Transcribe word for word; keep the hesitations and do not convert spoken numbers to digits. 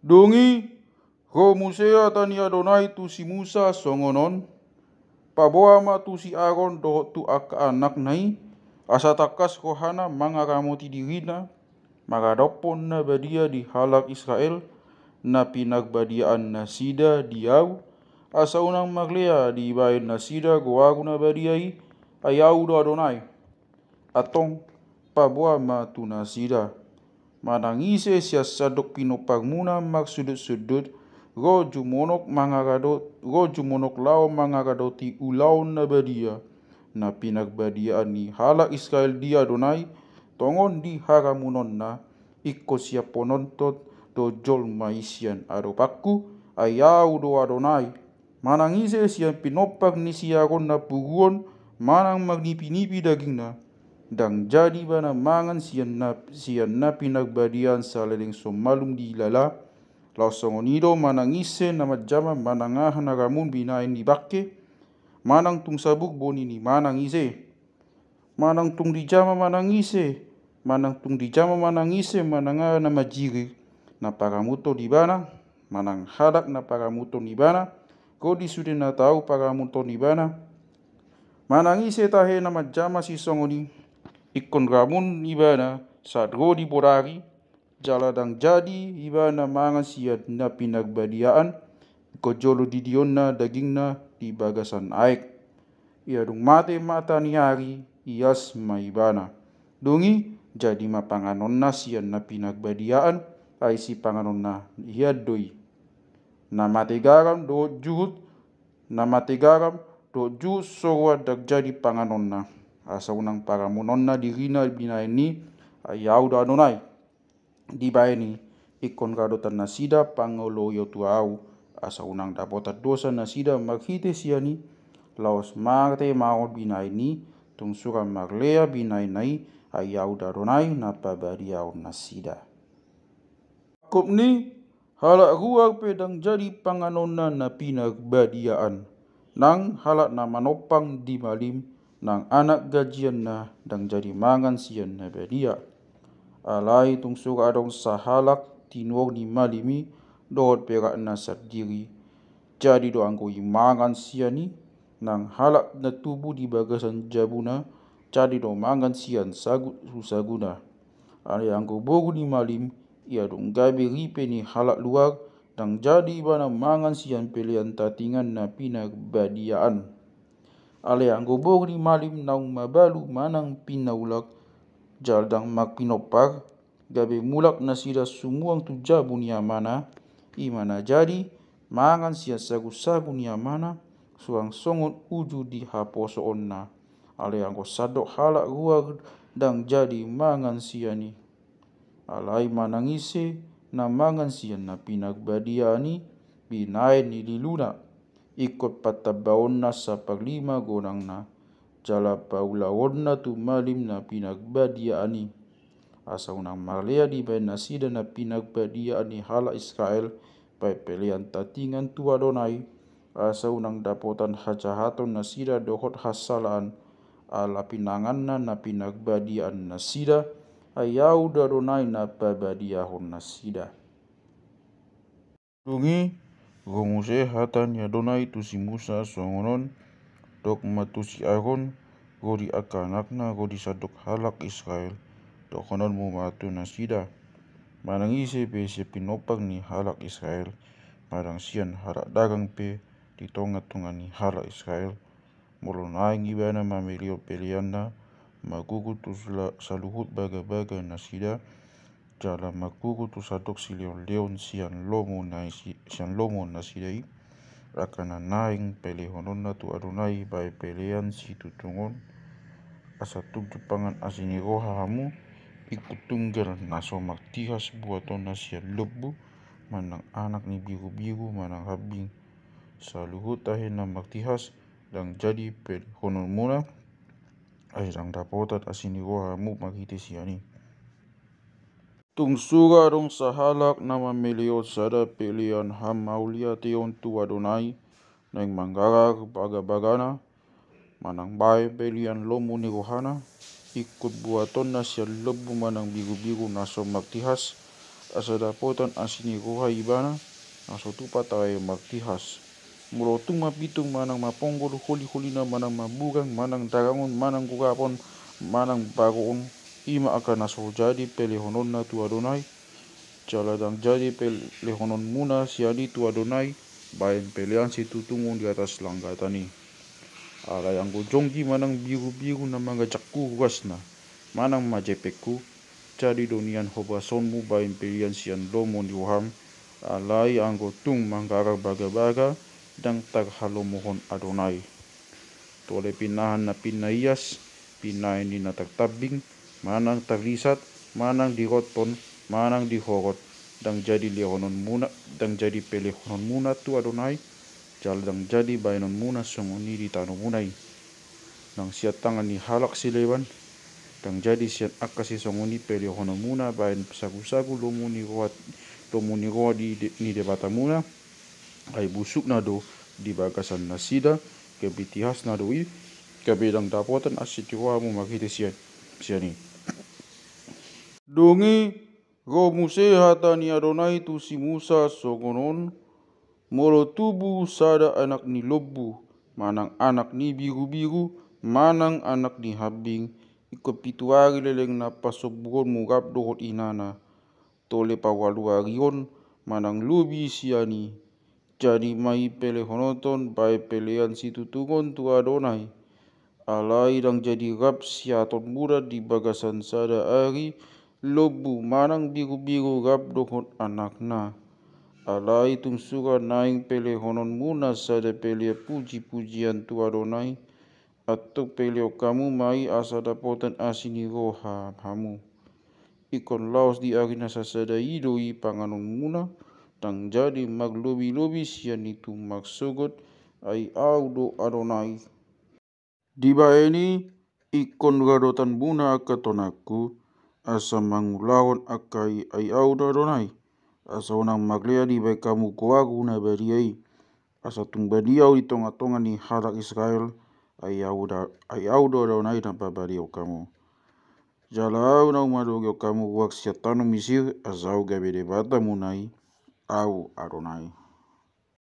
Dung i, ro muse hata ni Adonai tu si Musa songon on: Paboa ma tu si Aron dohot tu angka anakna i, asa tangkas rohana mangaramoti dirina, maradophon na badia di halak Israel, na pinarbadiaan nasida di Ahu, asa unang marlea dibaen nasida goarhu na badia i, ai Ahu do Adonai. Antong, paboa ma tu nasida: Manang ise sian sandok pinomparmuna marsundutsundut, ro jumonok mangaradot, ro jumonok laho mangaradoti ulaon na badia, na pinarbadiaan ni halak Israel di Adonai, tongon di haramunonna, ingkon siaphononta do jolma i sian adopanku, ai Ahu do Adonai. Manang ise sian pinompar ni si Aron na puruon, manang marnipinipi dagingna, ndang jadi ibana mangan sian na, sian na pinarbadiaan saleleng so malum dilala. Laos songon i do manang ise na manjama manang aha na ramun binahen ni bangke, manang tung sabur boni ni manang ise. Manang tung dijama manang ise, manang tung dijama manang ise manang aha na manjirir, na paramuton ibana, manang halak na paramuton ibana, ro di sude na tau paramuton ibana. Manang ise tahe na manjama sisongon i, ingkon ramun ibana sahat ro di bodari, jala ndang jadi ibana mangan sian na pinarbadiaan, ingkon jolo didionna dagingna di bagasan aek. Ia dung mate mata ni ari, ias ma ibana. Dung i, jadi ma panganonna sian na pinarbadiaan, ai sipanganonna hian do i. Na mate garam dohot juhut, na mate garam dohot juhut soruan ndang jadi panganonna, asa unang paramunonna dirina binahen i, ai Ahu do Adonai. Dibaen i, ingkon radotan nasida pangoloion tu Ahu, asa unang dapotan dosa nasida marhite sian i. Laos mate ma on binahen i, tung sura marlea binahenna i, ai Ahu do Adonai na pabadiahon nasida. Angkup ni halak ruar pe ndang jadi panganonna na pinarbadiaan, nang halak na manompang di malim, nang anak gajianna ndang jadi mangan sian na badia. Alai tung sura adong sahalak tinuor ni malim i dohot perakna sandiri, jadi do anggo i mangan sian i, nang halak na tubu di bagasan jabuna, jadi do mangan sian sagut tu saguna. Alai anggo boru ni malim, ia dung gabe ripe ni halak luar, ndang jadi ibana mangan sian pelean tatingan na pinarbadiaan. Alai anggo boru ni malim naung mabalu manang pinaulak, jala ndang marpinompar, gabe mulak nasida sumuang tu jabu ni amana, i ma na jadi mangan sian sagusagu ni amana, suang songon uju di haposoonna. Alai anggo sandok halak ruar ndang jadi mangan sian i. Alai manang ise na mangan sian na pinarbadiaan i, binahen ni liluna, ingkon pantambaonna saparlima gonangna, jala paulaonna tu malim na pinarbadiaan i. Asa unang marlea dibaen nasida na pinarbadiaan ni halak Israel, baen pelean tatingan tu Adonai, asa unang dapotan hajahaton nasida dohot hasalaan, ala pinanganna na pinarbadiaan nasida, ai Ahu do Adonai na pabadiahon nasida. Dung i, ro muse hata ni Adonai tu si Musa songon on: Dok ma tu si Aron, ro di angka anakna, ro di sandok halak Israel, dohononmu ma tu nasida: Manang ise pe sian pinompar ni halak Israel, manang sian halak dagang pe di tongatonga ni halak Israel, molo naeng ibana mamelehon peleanna, margugu tu sula-, saluhut bagabaga nasida, jala margugu tu sandok silehonlehon sian lomo na isi-, sian lomo nasida i, angka na naeng pelehononna tu Adonai baen pelean situtungon, asa tung jumpangan asi ni roha hamu, ingkon tunggal na so martihas buatonna sian lombu, manang anak ni birubiru, manang hambing. Saluhut tahe na martihas, ndang jadi pelehononmuna, ai ndang dapotan asi ni roha hamu marhite sian i. Tung sura adong sahalak na mamelehon sada pelean hamauliateon tu Adonai, naeng manggarar bagabagana, manang baen pelean lomo ni rohana, ingkon buatonna sian lombu manang birubiru na so martihas, asa dapotan asi ni roha ibana, na so tupa tahe martihas. Molo tung mapitung manang maponggol holiholina manang mambugang manang darangon manang gugapon manang bagoon, i ma angka na so jadi pelehononna tu Adonai. Jala ndang jadi pelehononmuna sian i tu Adonai baen pelean situtungon di atas langgatan i. Alai anggo jonggi manang birubiru na mangajakhu ruasna manang majepekhu, jadi do nian hobasonmu baen pelean sian lomo ni roham. Alai anggo tung manggarar bagabaga, ndang tarhalomohon Adonai. Tole pinahan na pinaias, pinaen ni na tartambing, manang tarlisat, manang dirothon, manang dihorot, ndang jadi lehononmuna, ndang jadi pelehononmuna tu Adonai, jala ndang jadi baenonmuna songon i di tanomuna i. Nang sian tangan ni halak sileban, ndang jadi sian angka sisongon i pelehononmuna baen sagusagu lomo ni roha, lomo ni roha di, di, ni Debatamuna, ai busukna do di bagasan nasida, gabe tihasna do i, gabe ndang dapotan asi ni rohamu marhite sian, sian i. Dung i, ro muse hata ni Adonai tu si Musa songon on: Molo tubu sada anak ni lombu, manang anak ni birubiru, manang anak ni hambing, ingkon pitu ari leleng na pasombuonmu rap dohot inana, tole paualuarion, manang lobi sian i, jadi ma i pelehononton baen pelean situtungon tu Adonai. Alai ndang jadi rap siatonmuna di bagasan sada ari lombu manang birubiru rap dohot anakna. Alai tung sura naeng pelehononmuna sada pelean pujipujian tu Adonai, antong pelehon hamu ma i asa dapotan asi ni roha hamu. Ingkon laos di ari na sasada i do i panganonmuna, ndang jadi marlobilobi sian i tung marsogot, ai Ahu do Adonai. Dibaen i, ingkon radotanmuna angka tonangku, asa mangulahon angka i, ai Ahu do Adonai, asa unang marlea dibaen hamu goarhu na badia i, asa tung badia Ahu di tongatonga ni halak Israel, ai Ahu da-, ai Ahu do Adonai na pabalehon hamu. Jala Ahu na humadogihon hamu ruar sian tano Misir, asa Ahu gabe Debatamuna i, Ahu Adonai.